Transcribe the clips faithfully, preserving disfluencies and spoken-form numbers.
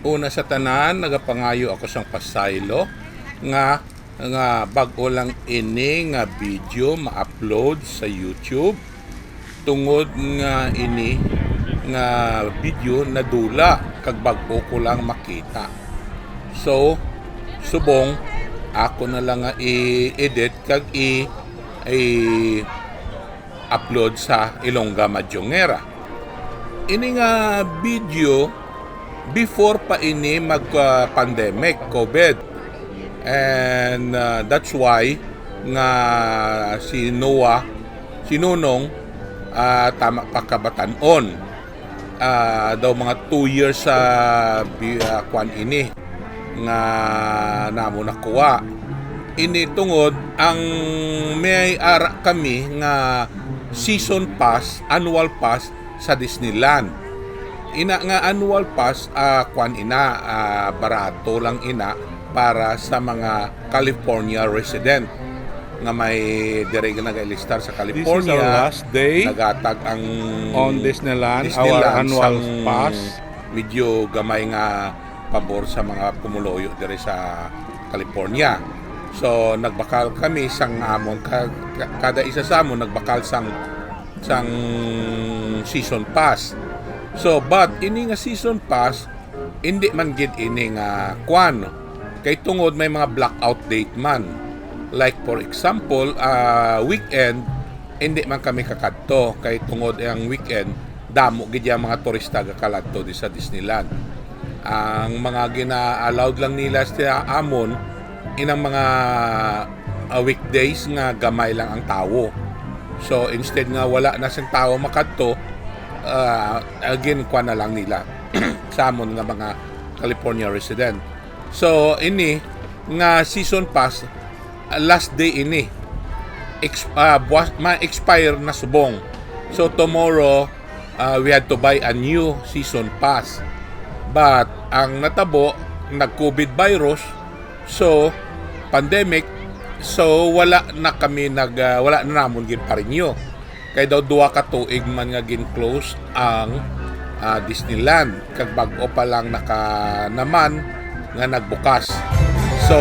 Una sa tanan, nagapangayo ako sang pasaylo nga, nga bag-o lang ini nga video ma-upload sa YouTube, tungod nga ini nga video nadula kag bag-o ko lang makita. So, subong ako na lang nga i-edit kag i, i-upload sa Ilongga Madyongera. Ini nga video before pa ini mag, ah, pandemic, COVID. And, ah, that's why nga si Noah, si Nonong, ah, tama pa kabatan-on. Ah, daw mga two years sa bi-, ah, kwan ini nga namo nakuha. Ini tungod ang may ara kami nga season pass, annual pass sa Disneyland. Ina nga annual pass, ah, kwan ina, ah, barato lang ina para sa mga California resident nga may diri nga nagailistar sa California. This is our last day. Nagatag ang On Disneyland, our Disneyland annual sang pass. Medyo gamay nga pabor sa mga pumuluyo diri sa California. So, nagbakal kami sang amon, ka-, ka-, kada isa sa amon nagbakal sang, sang season pass. So, but ini nga season pass, hindi man gid ini nga kwan. Kay tungod may mga blackout date man. Like, for example, ah, weekend, hindi man kami kakadto. Kay tungod ang weekend, damo gid ang mga turista gakaladto di sa Disneyland. Ang mga gina-allowed lang nila sa amon, inang mga, ah, weekdays nga gamay lang ang tawo. So, instead nga wala na sing tawo makadto, ah, again, kwa na lang nila sa amon nga mga California resident. So, ini nga season pass, ah, last day ini. Ex-, ah, buwas, ma-expire na subong. So, tomorrow, ah, we had to buy a new season pass. But ang natabo, nag-COVID virus, so, pandemic, so wala na kami nag, ah, wala na namon gin-renew. Kay daw duha ka tuig man nga gin-close ang, ah, Disneyland, kag bag-o pa lang naka naman nga nagbukas. So,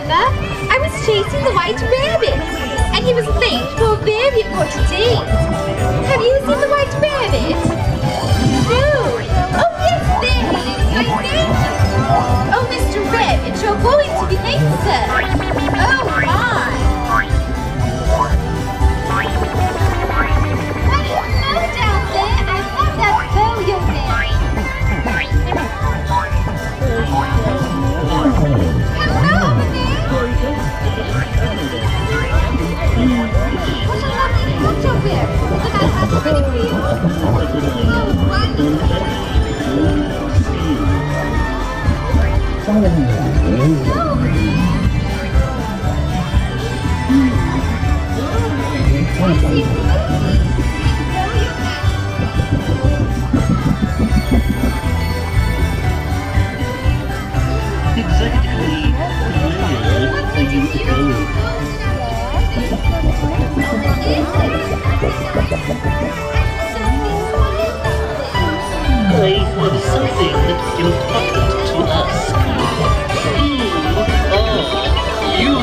I was chasing the white rabbit, and he was late for a very important date. Have you seen the white rabbit? No. Oh, yes, there he is, right there. Oh, Mister Rabbit, you're going to be late, sir. Oh, my. Hey, hello down there. I love that bow you're wearing. Hello over there. What a lovely hat you're wearing. Is that hat ready for you? Oh, wonderful. I have something important to ask. Who are you?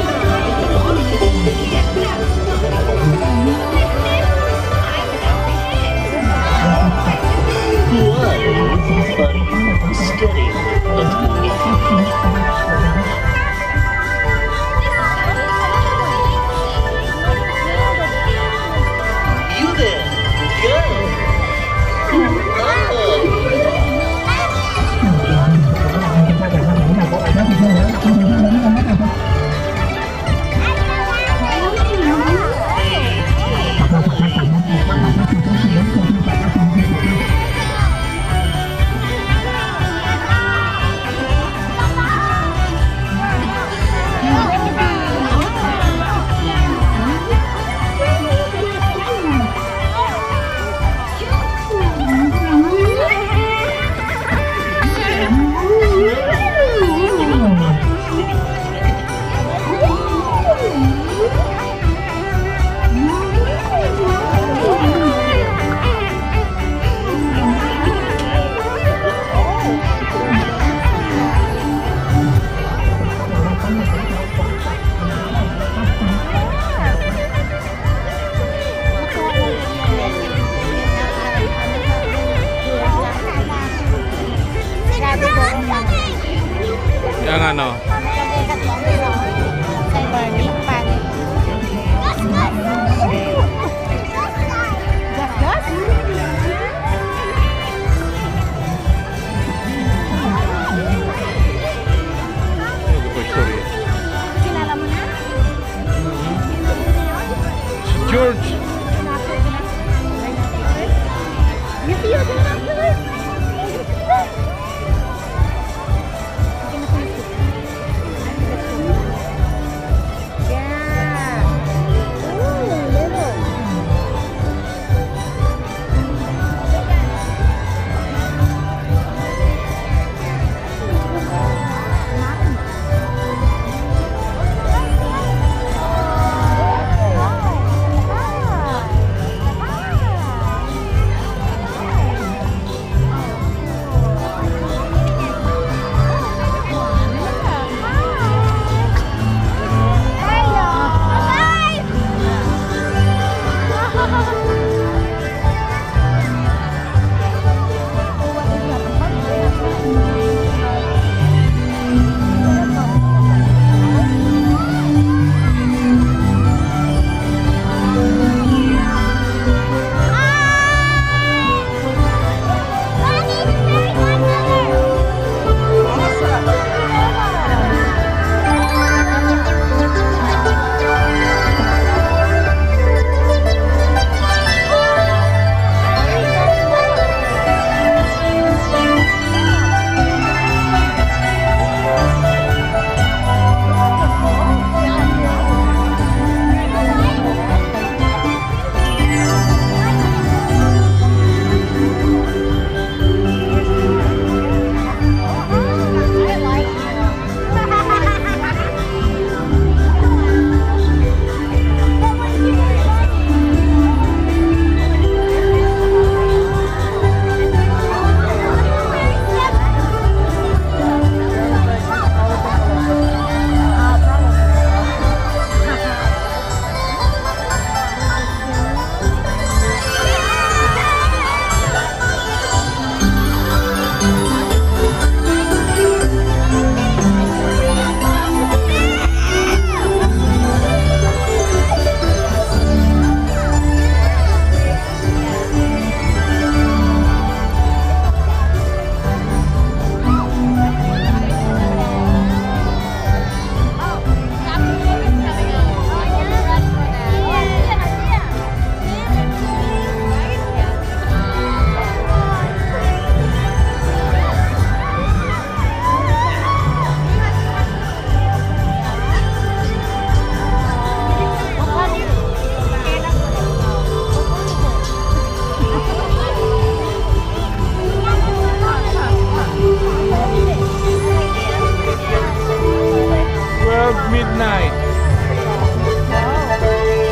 Midnight.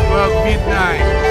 Twelve midnight.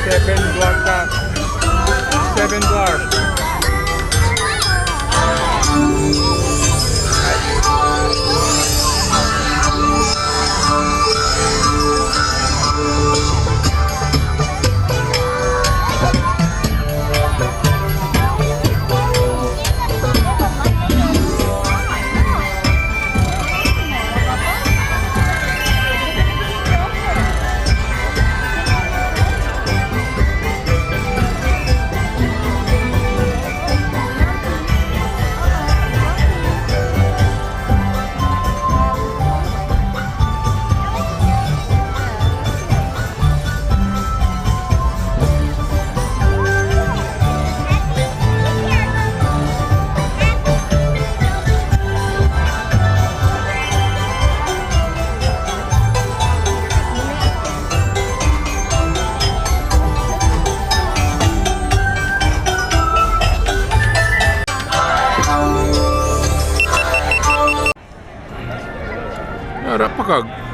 Seven dwarf. Seven dwarf. Ra pa kag